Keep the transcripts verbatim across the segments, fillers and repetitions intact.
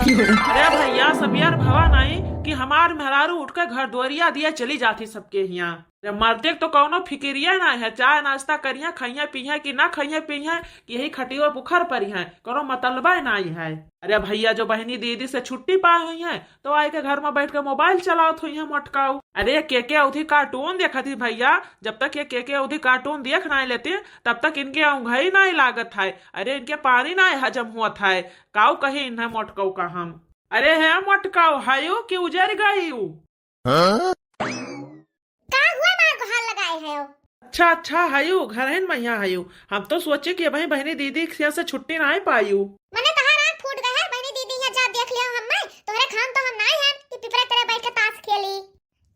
अरे भइया, सब यार भवा नाहीं कि हमार मेहरारू उठ के घर दुआरिया दिया चली जाती सबके हियाँ। अरे मर्दे के तो कउनो फिकिरिया नाहीं है, चाय नाश्ता करिहैं, खइहैं पीहैं कि ना खइहैं पीहैं, कि यही खटियो बुखर परिहैं, कउनो मतलबा नाहीं है। अरे भइया, जो बहिनी दीदी से छुट्टी पाए हुइहैं, तो आइके घर मा बैठ के मोबाइल चलावत हुइहैं मोटकाऊ। अरे के के अवधी कार्टून देखत ही भइया, जब तक ये के के अवधी कार्टून देख नाहीं लेती, तब तक इनके औंघई नाहीं लागत है। अरे इनके पानी नाहीं हजम होत है, काऊ कही इन्हें मोटकाऊ का हम। अरे है मोटकाऊ, हयू कि उजर गयू? हाँ? का हुआ मार गुहार लगाए हयो? अच्छा, अच्छा, हयू, घरहिन मइहाँ हयू। हम तो सोची कि अबहीं बहिनी दीदी के हियाँ से छुट्टी नाहीं पायू। मने तहार आँख फूट गए है, बहिनी दीदी हियाँ जा देख लियो हम्मे, तोहरे खान तो हम नाहीं हैं कि पिपरे तरे बैठ के ताश खेली।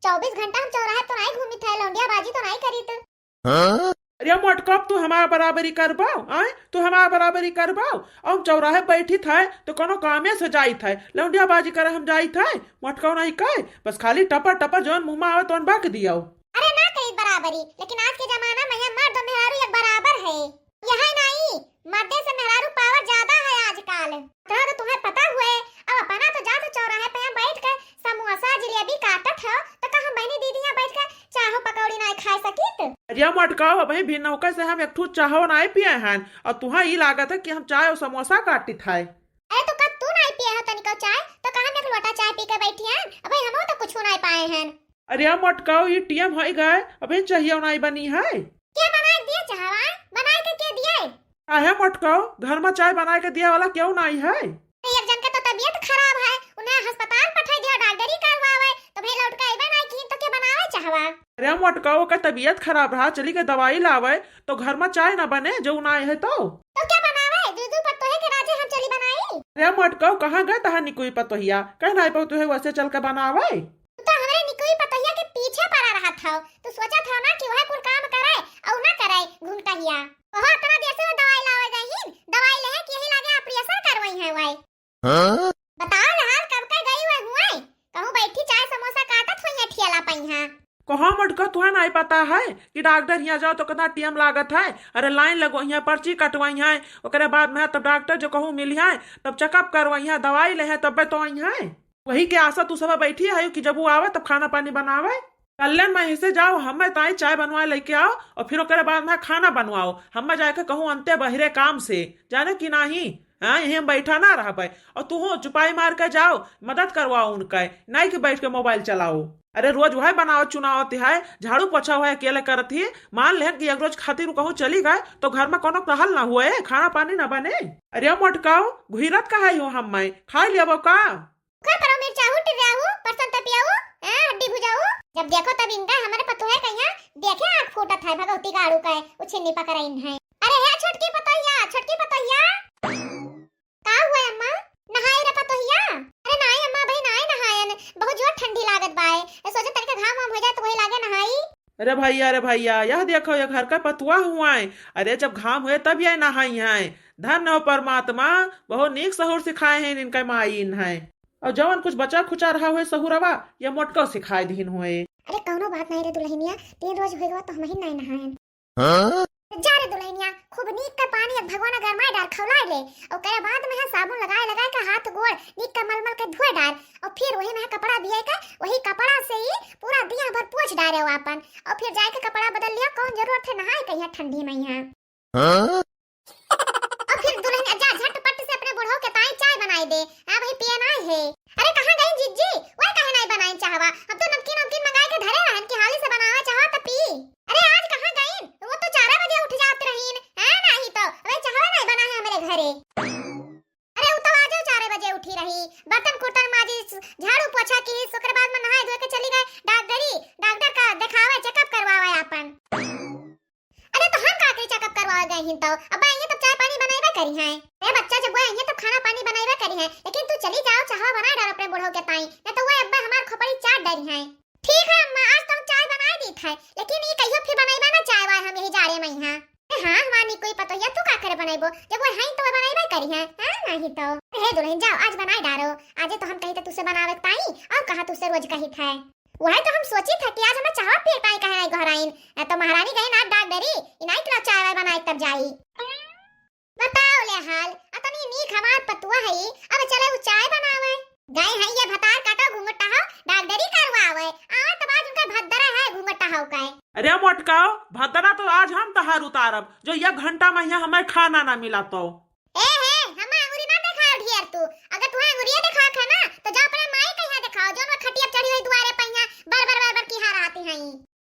चउबीस घंटा हम चौराहे तो नाहीं घूमित है, लौंडिया बाजी तो नाहीं करीत। हाँ? अरे मोटका, अब तू हमार बराबरी करबो, आय? तू हमार बराबरी करबो? अब हम चौराहे बैठित है तो कउनो कामे से जाइत है, लौंडिया बाजी करे हम जाइत है, मोटका नाहीं कहे, बस खाली टपर टपर जौन मुँह मा आवे तौन बक दियो। अरे ना करी बराबरी, लेकिन आज के जमाना मा यहाँ मर्द और मेहरारू एक बराबर है। यही नाहीं, मर्दे से मेहरारू पावर ज्यादा है आजकल। इतना तो तुम्हें पता हुए, अब अपना तो जात चौराहे पे यहाँ बैठ के समोसा जिलेबी काटत हो, तो का हम बहिनी दीदी यहाँ बैठ के चाहो पकौड़ी नाहीं खाए सकित? अरे मोटका, अबहीं भी नौका से हम एक ठू चाहो नाहीं पिए हन, और तुहाँ ई लागत है कि हम चाय और समोसा काटित है। अरे तो का तू नाहीं पिए हो तनिको चाय, तो का हम एक लोटा चाय पी के बैठी हन? अबहीं हमहू तो कुछ नाहीं पाए हन। अरे मोटकाऊ, ई टीएम होई गए, अबे चाहिए नाहीं बनी है। के बनाए दिए चाहवा? बनाए के के दिए? काहे मोटकाऊ, घर मा चाय बनाए के दिए वाला केहू नाहीं है? अरे एक जन के तो तबियत खराब है, उन्हें अस्पताल पठाई दियो डॉक्टरी करवावे, तो भाई लौट के अइबे नाहीं की तो के बनावे चाहवा? अरे मोटकाऊ, ओकर तबियत खराब रहा, चली के दवाई लावे, तो घर मा चाय ना बने जो नाहीं है तो। तो के बनावे? दू दू पतोहे के राजे हम चली बनाई। अरे मोटकाऊ, कहाँ गए तहार निकुई पतोहिया? कहे नाहीं पाऊ तुहे वैसे चल के बनावे। तू तो हमरे निकुई पतोहिया के पीछे पड़ा रहत हौ। तू सोचत हौ ना कि वह कुल काम करे अउ ना करे घुंघटहिया। ओहो, इतना देर से वो दवाई लावे गई ही, दवाई लेहे कि यही लागे ऑपरेशन करवइहैं वही। हाँ? बताओ ना हाल, कब के गई हुए हुए? कहूँ बैठी चाय समोसा काटत हुई है ठेला पइहाँ। कहाँ मोटका, तुहे नाहीं पता है कि डॉक्टर हियाँ जाओ तो कितना टीएम लागत है? अरे लाइन लगवइहैं, पर्ची कटवइहैं, ओकरे बाद मा तब डॉक्टर जो कहूँ मिलिहैं, तब चेकअप करवइहैं, दवाई लेहैं, तब्बे तो अइहैं। वही के आसा तू सब बैठी है कि जब वो आवे तब खाना पानी बनावे। कल्याण मा हिसे जाओ, हम्मे ताई चाय बनवाए लइके आओ और फिर ओकरे बाद मा खाना बनवाओ। हम्मे जाए के कहूँ अंते बहिरे काम से, जाने कि नाहीं? हाँ, यहीं हम बैठा ना रहबे। और तू हो चुपाई मार के जाओ, मदद करवाओ उनके, नाहीं कि बैठ के मोबाइल चलाओ। अरे रोज वह बनावत चुनावत है, झाड़ू पोछा वह अकेले करत ही। मान लेहन कि एक रोज खातिर उ कहूँ चली गए तो घर मा कउनो टहल ना हुए, खाना पानी ना बने। अरे मोटकाऊ, घुइरत काहे हो हम्मे, खाइ लेबो का? का करो मिर्चाऊ, टिर्राऊ, परसन तपियाऊ, हैं, हड्डी भुजाऊ? जब देखो तब इनका हमरे पतोहे कहिया देखे आँख फूटत है, भगवती गाड़ू का है, उछिन्नी पकड़इन है। अरे हे छोटकी पतोहिया, छोटकी पतोहिया। का हुआ अम्मा? नहाए रे पतोहिया? अरे नाई अम्मा, अबही नाई नहायन, बहुत जोर ठंडी लागत बाए। ए, सोचे तनिका घाम वाम हो जाए तो वही लागे नहाई। अरे भइया, अरे भइया, यह देखो, ये घर का पतुआ हुआ है। अरे जब घाम हुए तब ये नहाई हैं। धन्य हो परमात्मा, बहुत नीक सहूर सिखाए हैं इनका माई इन्हें। और जवन कुछ बचा खुचा रहा हुए सहुरवा, ये मोटको सिखाए दीन हुए। अरे कउनो बात नाहीं रे दुलहिनिया, तीन रोज होइ गवा तो हमही नाहीं नहायन। हाँ? जा रे दुलहिनिया, खूब नीक के पानी एक भगोना गरमाए डार, खौलाए ले। ओकरे बाद मा साबुन लगाए लगाए के हाथ गोड़ नीक के मल मल के धोए डार, और फिर वही मा कपड़ा भियाए के, वही कपड़ा से ही पूरा दिया भर पोंछ डारे हो आपन, और फिर जाए के कपड़ा बदल लियो, कउन जरूरत है नहाए के यहाँ ठंडी मा यहाँ। हाँ? और फिर दुलहिनिया जा झटपट से अपने बुढ़ऊ के ताई चाय बनाए दे। हाँ भाई, पिए ना है। अरे कहाँ गई जिज्जी? वह काहे नाहीं बनाइन चाहवा? हम तो नमकीन नमकीन मंगाए के धरे रहन कि हाली से बनावा चाहवा त पी। अरे आज कहाँ गईन? वो तो चार बजे उठ जात रहीन। हाँ नाहीं तो, अबे चाहवा नाहीं बना है हमरे घरे। अरे वो तो आजो चार बजे उठी रही, बर्तन कुर्तन माजिस, झाड़ू पोछा किहिस, ओकरे बाद मा नहाए धोए के चली गए डॉक्टरी, डॉक्टर का देखावे, चेकअप करवावे आपन। अरे तो हम का करी, चेकअप करवावे गए हिन तो? अब आइए तब चाय पानी बनाइबे करी हैं। ए बच्चा, जब वो आइए तब खाना पानी बनाइबे करी हैं, लेकिन तू चली जाओ, चाहवा बनाए डार अपने बुढ़ऊ के ताई, नहीं तो वो अब्बे हमार खोपड़ी चाट डरी हैं। ठीक है अम्मा, आज तो हम चाय बनाए दीत है, लेकिन ये कहियो फिर बनाइबे ना चाय वाय हम यही जाड़े मा यहाँ। ए हाँ, हमार निकुई पतोहिया, तू का करे बनाइबो, जब वो हैं तो वो बनाइबे करी हैं, हाँ नाहीं तो। हे दुलहिन जाओ, आज बनाए डारो, आजे तो हम कही तो तुसे बनावे के ताई, और कहा तुसे रोज कहित है। वही तो हम सोचित है कि आज हमें चाहवा पिए ताई काहे नाहीं गोहराइन, ना तो महारानी गई ना डॉक्टरी, इनाई के चाय वाय बनाए तब जाई। बताओ ले हाल, अतनी नीक हमार पतुआ है, अब चले उ चाय बनावे। गए हैं ये भतार काटो घूंघटा हो, डॉक्टरी करवावे। आवत बाज उनका भद्दरा है घूंघटा हो का। अरे मोटकाओ, भद्दरा तो आज हम तहार उतारब, जो एक घंटा महिया हमें खाना ना मिला तो। ए हे, हमें अंगुरी ना देखाओ ढेर तू। अगर तुम्हें अंगुरिया देखाओ है ना, तो जाओ अपने माई के यहाँ देखाओ, जो उनका खटिया चढ़ी हुई दुआरे पहिया बर बर बर बर की हार आती हैं।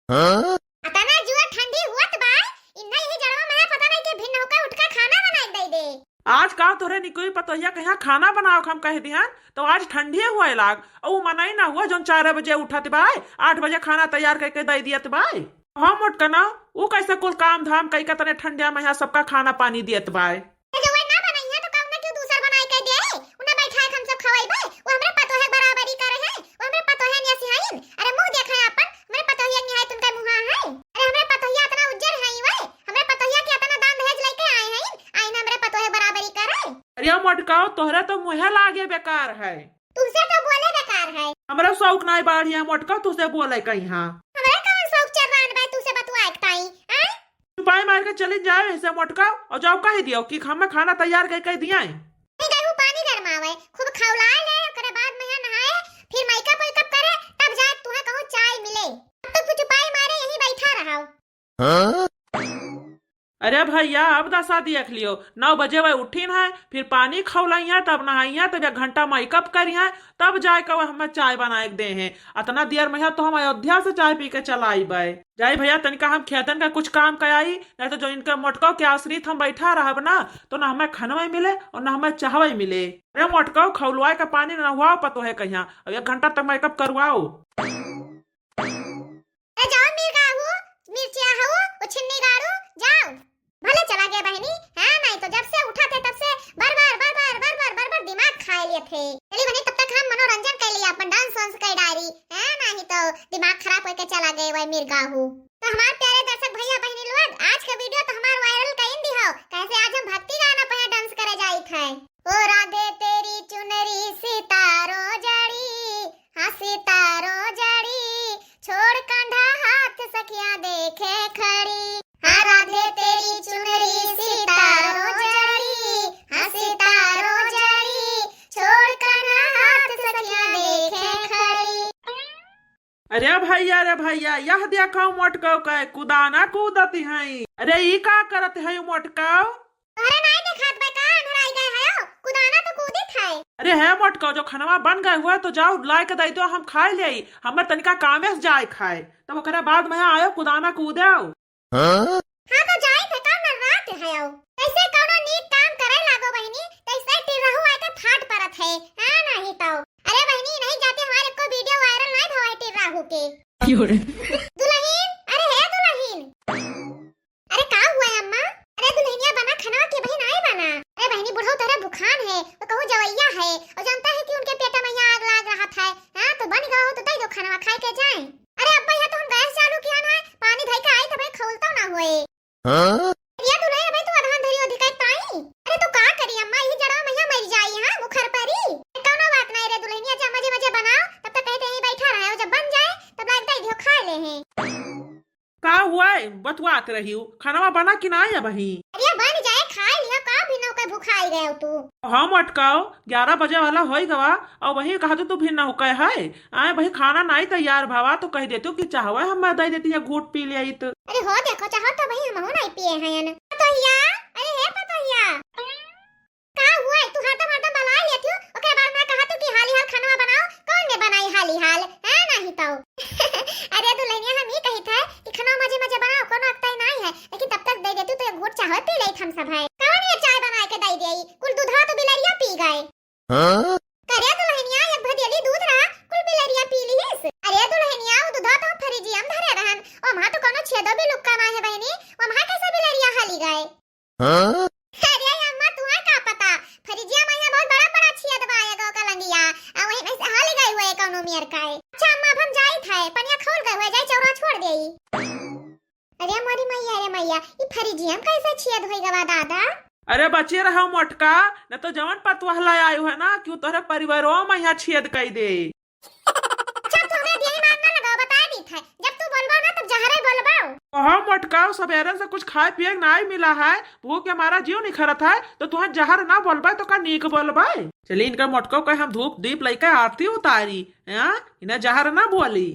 हाँ? अतना जुआ ठंडी हुअत बा, इन्ना यही जड़वा में पता नहीं के भिन्न होकर उठ के खाना बनाई दे दे। आज का तोरे निकुई पतोहिया के यहाँ खाना बनाओ हम कह दिहन, तो आज ठंडिये हुए लाग। और उ मनई ना हुआ जोन चार बजे उठत बाय, आठ बजे खाना तैयार करके दे दियत बाय। हाँ मोटकना, उ कैसे कुल काम धाम कई का तने ठंडिया में यहाँ सबका खाना पानी दियत बाय। तो जो वही ना बनाई है तो कौन ना क्यों दूसर बनाई के दे, उन्हें बैठा के हम सब खवाई बे, वो हमरे पतोहे बराबरी करे हैं, वो हमरे पतोहे निया सिहाइन। अरे मुंह देखे अपन, हमरे पतोहिया निया है तुनका मुहा है। अरे हमरे पतोहिया इतना उज्जर है वे, हमरे पतोहिया के इतना दान दहेज लेके आए हैं, आइन हमरे पतोहे बराबरी करे। अरे मोटकाओ, तोहरा तो मुँहे लागे बेकार है। तुमसे तो बोले बेकार है। हमरा शौक नाई बाढ़िया मोटकाओ, तुझसे बोले कहीं हाँ। हमरा कौन शौक चर्रान बा तुझसे बतुआ एक ताई, आय? चुपाई मार के चली जाए ऐसे मोटकाओ, और जाओ कह दियो कि हमें खाना तैयार कर, कर दिया है। नहीं गई हूँ पानी गरमावे, खूब खौलाए ले, ओकरे बाद में यहाँ नहाए, फिर मेकअप वेकअप करे, तब जाए तुहे कहूँ चाय मिले। अब तो तू चुपाई मारे यहीं बैठा रहो। हाँ? अरे भैया, अब दशा देख लियो, नौ बजे वह उठिन है, फिर पानी खौलइया, तब नहाइया, तब एक घंटा मेकअप करिया, तब जाए के वह हमें चाय बनाए के दे हैं। अतना देर में तो हम अयोध्या से चाय पी के चला आइबे। जाई भैया, तनिका हम खेतन का कुछ काम कराई, नहीं तो जो इनके मोटको के आश्रित हम बैठा रहब ना, तो ना हमें खनवे मिले और ना हमें चाहवे मिले। अरे मोटको, खौलवाए का पानी ना हुआ पतो है कहिया, अब एक घंटा तक मेकअप करवाओ। ए जाओ मिर्गा हूँ, मिर्चिया हूँ, उछिन्नी गाड़ू, जाओ। भले चला गया बहनी, हाँ नहीं तो जब से उठा थे तब से बर बर, बर बर, बर बर, बर बर दिमाग खाए लिए थे। चली बहनी, तब तक हम मनोरंजन कर लिया, अपन डांस वांस कर डारी, हाँ नहीं तो दिमाग खराब होके चला गए वही मिर्गा हूँ। तो हमारे प्यारे दर्शक भैया बहनी लोग, आज का वीडियो तो हमार वायरल कर दी हो, कैसे आज हम भक्ति गाना पे डांस करे जाई थे। ओ राधे तेरी चुनरी सितारों जड़ी, हाँ सितारों जड़ी, छोड़ कंधा हाथ सखियां देखे खड़ी। हाँ राधे तेरी चुनरी सितारों जड़ी, हाँ सितारों जड़ी, छोड़ कंधा हाथ सखियां देखे खड़ी। अरे भैया, अरे भैया, यह देखो मोटकौ के कुदाना कूदत हैं। अरे ई का करत है मोटकौ? तोहरे नाई देखात बा का, अंधराई गए हयो? कुदाना तो कूदित है। अरे है मोटकौ, जो खनवा बन गए हुए तो जाओ लाए के दे दो, हम खाए ले। हमर तनिका कामे से जाए खाए, तब ओकरे बाद में आयो कुदाना कूदे। हाँ? हाँ तो जाई थे, कौन रात है आओ। कैसे कौनो नीक काम करे लागो बहिनी, तैसे टिर्रहू आके फाट परत है। हाँ नहीं तो। अरे बहिनी, नहीं जाते हमारे को वीडियो वायरल नहीं भवा है टिर्रहू के। क्यों रे? दुल्हन, अरे हे दुल्हन। अरे का हुआ है अम्मा? अरे दुल्हनिया बना खनवा के बहिन आई बना। अरे बहिनी बुढ़ऊ तोहरे बुखान है, वो कहूँ जवैया है, और जानता है कि उनके पेट में यहाँ आग लाग रहा था। हाँ तो बन गवा हो तो दे दो खनवा खाए के जाए। अरे अब्बा यहाँ तो हम गैस चालू किया ना, पानी धई के आई तबे खौलता ना हुए। हाँ? अरे दुल्हन, अबे तू अधान धरी ओधी काई पाई? अरे तू का करी अम्मा, यही जड़वा मैया मर जाई, हाँ, मुखर परी। ए, कौनो बात नहीं रे दुल्हनिया, जा मजे मजे बनाओ, तब तक कहीं यहीं बैठा रहे, जब बन जाए तब लाग दे दियो खा ले हैं। का हुआ है? बतुआत रही हूँ, खानवा बना कि ना है बही? अरे बन जाए, खा लियो, का भी नौका भुखाई गए हो तू। हम अटकाओ, ग्यारह बजे वाला होई गवा, और वही कहा तो तू भी नौका है, आए वही खाना नाई तैयार भवा तो कह देतू कि चाहवा हम दे देती है घूट पी ले आई तो। अरे हो देखो, चाहो तो वही हमहू नाई पिए हैं। पतोहिया, अरे हे पतोहिया, का हुआ है? तू हरदम हरदम बलाए लेती हो, ओकरे बाद में कहा तू कि हाली हाल खाना बनाओ, कौन ने बनाई हाली हाल? है नहीं तो। अरे दुल्हनिया, हम ही कही थे कि खाना मजे मजे बनाओ, कोनो अकताई नहीं है, लेकिन तब तक दे देतू तो एक घूट चाहो पी ले हम सब है। कौन ये चाय बनाए के दे दे? कुल दूधवा तो बिलरिया पी गए। हाँ? करे दुल्हनिया, एक भदेली दूध रहा, कुल बिलरिया पी लीस। अरे दुल्हनिया, वो दूधवा तो हम फ्रिजिया में धरे रहन, ओमा तो कोनो छेदो भी लुक्का ना है बहनी, ओमा कैसे बिलरिया हाली गए? हाँ? अरे अम्मा, तुहा का पता, फ्रिजिया में यहाँ बहुत बड़ा बड़ा छेद बा एगो कलंगिया, आ वही में से हाली गए हुए कोनो मेर का है। अच्छा अम्मा, अब हम जाई थे, पनिया खोल गए हुए, जाई चौरा छोड़ देई। अरे मोरी मैया, अरे मैया, ई फ्रिजिया में कैसे छेद होई गवा दादा? अरे बचे रहो मोटका, न तो जवन पतवहला आयु है ना, कि उ तोहरे परिवारों में यहाँ छेद कई दे। अच्छा, तू हमें देरी मार ना लगाओ, बता दी था। जब तू बोलबो ना, तब जहरे बोलबो। कहो मोटकाऊ, सबेरन से कुछ खाए पिए के नाई मिला है, भूख के मारा जीव निखरत है, तो तुहें जहर ना बोलबे तो का नीक बोलबे? चली इनका मोटकाऊ के हम धूप दीप लइके आरती उतारी, हाँ? इन्हें जहर ना बोली।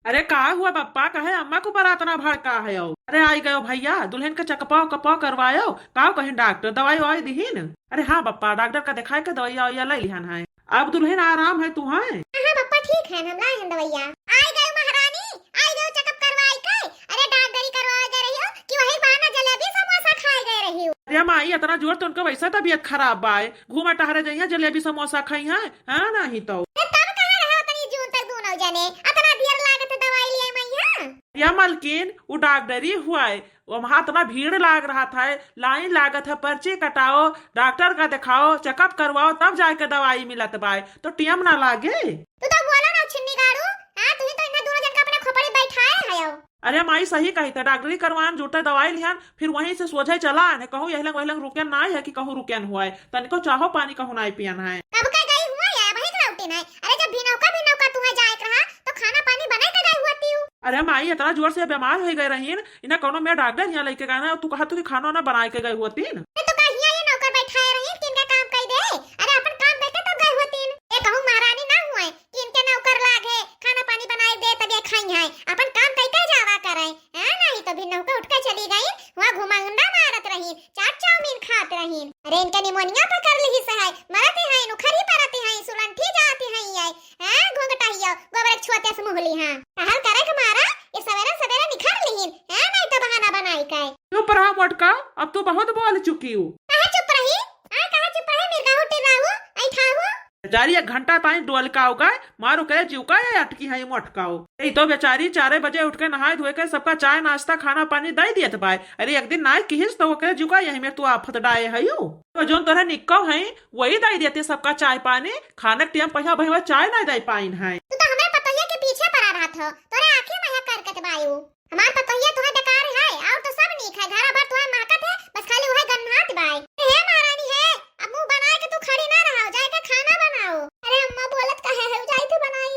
अरे का हुआ बप्पा, कहे अम्मा को बरात ना भड़का है? अरे आई गयो भैया, दुल्हन के चकपाव कपाव करवायो, काव कहिन डॉक्टर दवाई ववाई दिहिन? अरे हाँ बप्पा, डॉक्टर का दिखाए के दवाइया ववाइया ले लिहन है, अब दुल्हन आराम है तू है? हाँ बप्पा ठीक है, हम लाए हैं दवाइया। आई गयो महारानी, आई गयो चेकअप करवाई के। अरे डॉक्टरी करवाए गए रही हो कि वही बहाना जलेबी समोसा खाए गए रही हो? अरे माई, इतना जोर तो उनका वैसे तबीयत खराब बा, घूमे टहरे जइहें, जलेबी समोसा खइहें, हाँ, नहीं तो। तो तब कहाँ रहा उतनी जून तक दोनों जने? अतना देर लागत है दवाई लिए मैया। या मलकिन, उ डॉक्टरी हुआ है, वहाँ इतना भीड़ लाग रहा था, लाइन लागत है, पर्ची कटाओ, डॉक्टर का दिखाओ, चेकअप करवाओ, तब जाके दवाई मिलत बाय, तो टीएम ना लागे। तू तो बोलो ना छिन्नी गाड़ू, हाँ, तू ही तो इन्हें दोनों जन का अपने खोपड़ी बैठाए है हो। अरे माई सही कही थे, डॉक्टरी करवान जुटे दवाई लिहन, फिर वहीं से सोझे चला आने, कहूँ यह लंग वह लंग रुकन ना है कि कहूँ रुकन हुआ है, तनिको चाहो पानी कहूँ ना पियन है। कब का गई हुआ है, वही तो लौटी नहीं। अरे जब भिनौका भिनौका तू है जाए के रहा, तो खाना पानी बनाए के गई हुआ तीऊ। अरे माई इतना जोर से बीमार हो गए रहीन, इन्हें कोनो मैं डॉक्टर यहाँ लेके गए ना, तू कहा तू कि खाना ना बनाए के गए हुआ तीन। तो का हिया ये नौकर बैठाए रहीन कि इनका काम कई दे? अरे अपन काम करके तब गए हुआ तीन। ए कहूँ महारानी ना हुए कि इनके नौकर लाग है, खाना पानी बनाए दे तब ये खाई है, अपन काम कई के जावा करे। हाँ, नहीं तो भिनौका उठ के चली गई, वहाँ घुमाउंडा मारत रही, चाट चाउमीन खात रही। अरे इनके निमोनिया पकड़ ली है, मरत है, उखर ही परत है, सुलंठी जात है ये। हाँ, घोंघटा हियो, गोबर एक छुआते से मुहली हाँ। टहल करे के मारा, ये सवेरे सवेरे निखर लीन, हाँ, नहीं तो बहाना बनाई के। चुप रहा मोटका, अब तू बहुत बोल चुकी हो। कहाँ चुप रही? हाँ, कहाँ चुप रही, मिर्गाहू टिर्राहू, ऐठाहू? बेचारी एक घंटा ताई डोल का हो गए, मारो करे जीव का ये अटकी है मोटकाओ। यही तो बेचारी चारे बजे उठ के नहाए धोए के सबका चाय नाश्ता खाना पानी दे दियत बाय। अरे एक दिन नाय किहिस तो ओकरे जीव का यही में तू आफत डाए है यू। तो जोन तोरे निक्को है वही दे देते सबका चाय पानी, खाने के टाइम पहिया भइया चाय नहीं दे पाइन है। तू तो हमरे पतोहिया के पीछे पड़ा रहत हो, तोरे आँखें में है करकट बायू। हमार पतोहिया तोहे बेकार है, और तो सब नीक है, घरा भर तोहे महकत है, बस खाली वह गन्हात बाय। हे महारानी है, अब मुंह बनाए के तू खड़ी ना रहो, जाए के खाना बनाओ। अरे अम्मा बोलत कहे है, जाई थे बनाई।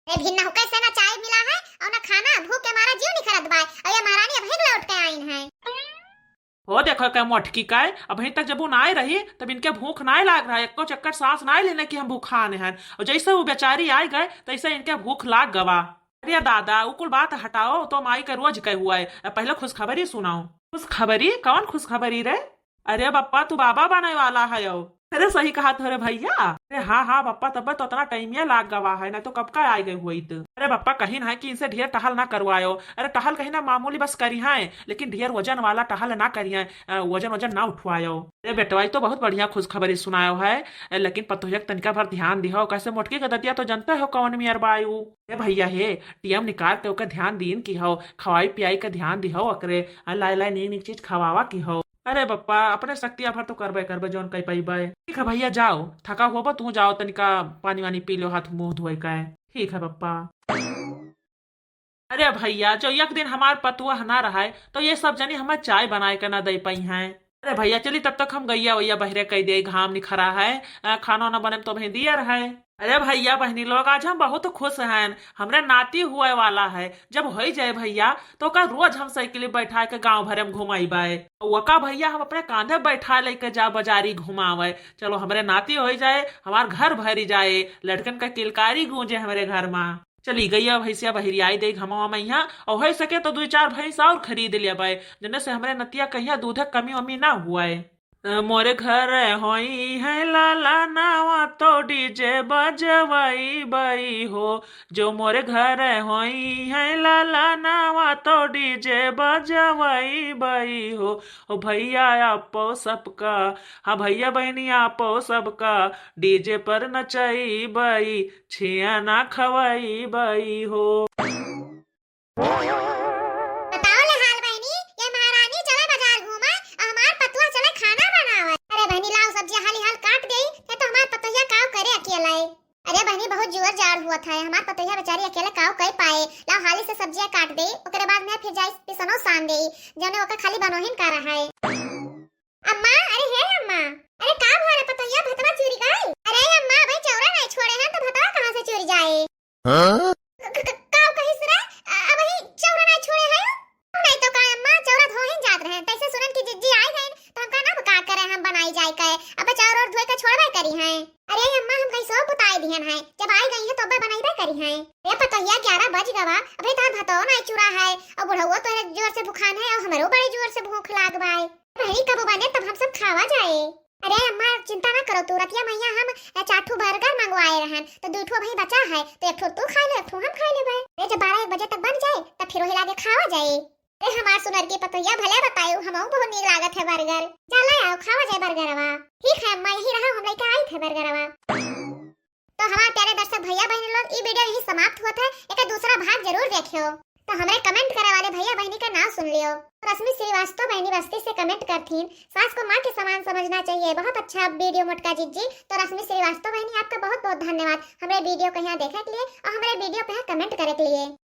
अरे भिन्ना होके से ना चाय मिला है और ना खाना, भूख के मारा जीव निखरत बाय, और ये महारानी अबहीं लौट के आइन है। हो देखो के मोटकी का, अबहीं तक जब वो ना आए रही, तब इनके भूख ना लाग रहा, एको चक्कर सांस ना लेने की हम भूखान हन। और जैसे वो बेचारी आए गए, तैसे इनके भूख लाग गवा। अरे दादा, वो कुल बात हटाओ, तो माई का रोज का हुआ है, पहले खुशखबरी सुनाओ। खुशखबरी? कौन खुशखबरी रे? अरे बप्पा, तू बाबा बने वाला है यो। अरे सही कहा तोरे भैया। अरे हाँ हाँ बप्पा, तब तो उतना टाइमिया लाग गवा है, ना तो कब का आ गए हुई तो। अरे बप्पा, कहीं ना है कि इनसे ढेर टहल ना करवायो। अरे टहल कहीं ना मामूली बस करी है, लेकिन ढेर वजन वाला टहल ना करी है, अ, वजन वजन ना उठवायो। अरे बेटवा, ई तो बहुत बढ़िया खुशखबरी सुनायो है, अ, लेकिन पतोहिया के तनिका भर ध्यान दिहो, कैसे मोटकी के दतिया तो जनते हो कौन मियर बायू। ए भैया हे, टीएम निकाल के ओकर ध्यान दीन की हो, खवाई पियाई के ध्यान दिहो ओकरे, अ, लाई लाई नीक नीक चीज खवावा की हो। अरे बप्पा, अपने शक्तिया भर तो करबे करबे, जौन कई पइबे। ठीक है भैया, जाओ, थका होबो, तू जाओ, तनिका पानी वानी पी लो, हाथ मुंह धोए का है। ठीक है बप्पा। अरे भैया, जो एक दिन हमार पतुआ ना रहा है, तो ये सब जनी हमें चाय बनाए के ना दे पाई हैं। अरे भैया, चली तब तक हम गैया वैया बहरे कई दे, घाम निखरा है, अ, खाना ना बने तो भाई दियर है। अरे भैया बहनी लोग, आज हम बहुत खुश हैं, हमरे नाती हुए वाला है। जब हो जाए भैया, तो ओकर रोज हम साइकिल बैठा के गांव भरे में घुमाइबे। ओका भैया हम अपने कांधे बैठा लेके जा बाजारी घुमावे। चलो, हमरे नाती हो जाए, हमार घर भरी जाए, लड़कन का किलकारी गूंजे हमरे घर में। चली गैया भैंसिया बहरियाई दे घमवा में यहाँ, और हो सके तो दुई चार भैंस और खरीद लेबे, जने से हमरे नतिया कहिया दूध कमी वमी ना हुए। मोरे घर होई है लाला नावा तो डीजे बजवई बई हो, जो मोरे घर होई है लाला नावा तो डीजे बजवई बई हो। ओ भैया आपो सबका, हाँ भैया बहनी आपो सबका, डीजे पर नचई बई, छिया ना खवई बई हो। बताओ ले हाल बहनी, ये महारानी चले बाजार घूमे, और हमार पतुआ चले खाना बनावे। अरे बहनी लाओ सब्जी हाली हाल काट देई, ये तो हमार पतोहिया काव करे अकेला है। अरे बहनी बहुत जोर जाड़ हुआ था, हमार पतोहिया बेचारी अकेले काव कर पाए। लाओ हाली से सब्जियां काट दे, ओकरे बाद में फिर जाई पिसनो सान दे, जौने ओकर खाली बनोहिन का रहा है। अम्मा, अरे हे अम्मा, अरे का भा रे पतोहिया, भतवा चुरी गई? अरे अम्मा, भाई चौरा नहीं छोड़े हैं तो भतवा कहाँ से चुरी जाए? हाँ? क-, क-, है, जब आई गई है तो अब्बे बनइबे करिहैं। ए पतोहिया, ग्यारह बज गवा, अबे तार भतौ नाई चुरा है, और बुढ़ऊ तोहरे जोर से भुखान है, और हमरो बड़े जोर से भूख लाग बाय। बहिनी कब बने तब हम सब खावा जाए। अरे अम्मा, चिंता ना करो तू, रतिया मइया हम, अ, चार ठो burger मंगवाए रहन, तो दू ठो अभी बचा है, तो एक ठो तू खाइ ले, एक ठो हम खाइ लेबे। अरे जब बारह एक बजे तक बन जाए, तब फिर वही लागे खावा जाए। अरे हमार सुनर की पतोहिया, भले बतायो, हमहू बहुत नीक लागत है burger। जा ले आओ, खावा जाए burgerवा। ठीक है अम्मा, यही रहा, हम लेके आई थे burgerवा। तो हमार प्यारे दर्शक भइया बहिनी लोग, ई video यही समाप्त होत है। एकर दूसरा भाग जरूर देखियो। तो हमरे comment करे वाले भइया बहिनी का नाम सुन लियो। रश्मि श्रीवास्तव बहिनी बस्ती से comment करथिन, सास को माँ के समान समझना चाहिए। बहुत अच्छा video मोटका जिज्जी। तो रश्मि श्रीवास्तव बहिनी, आपका बहुत बहुत धन्यवाद हमरे video को यहाँ देखे के लिए और हमरे video पे यहाँ comment करे के लिए।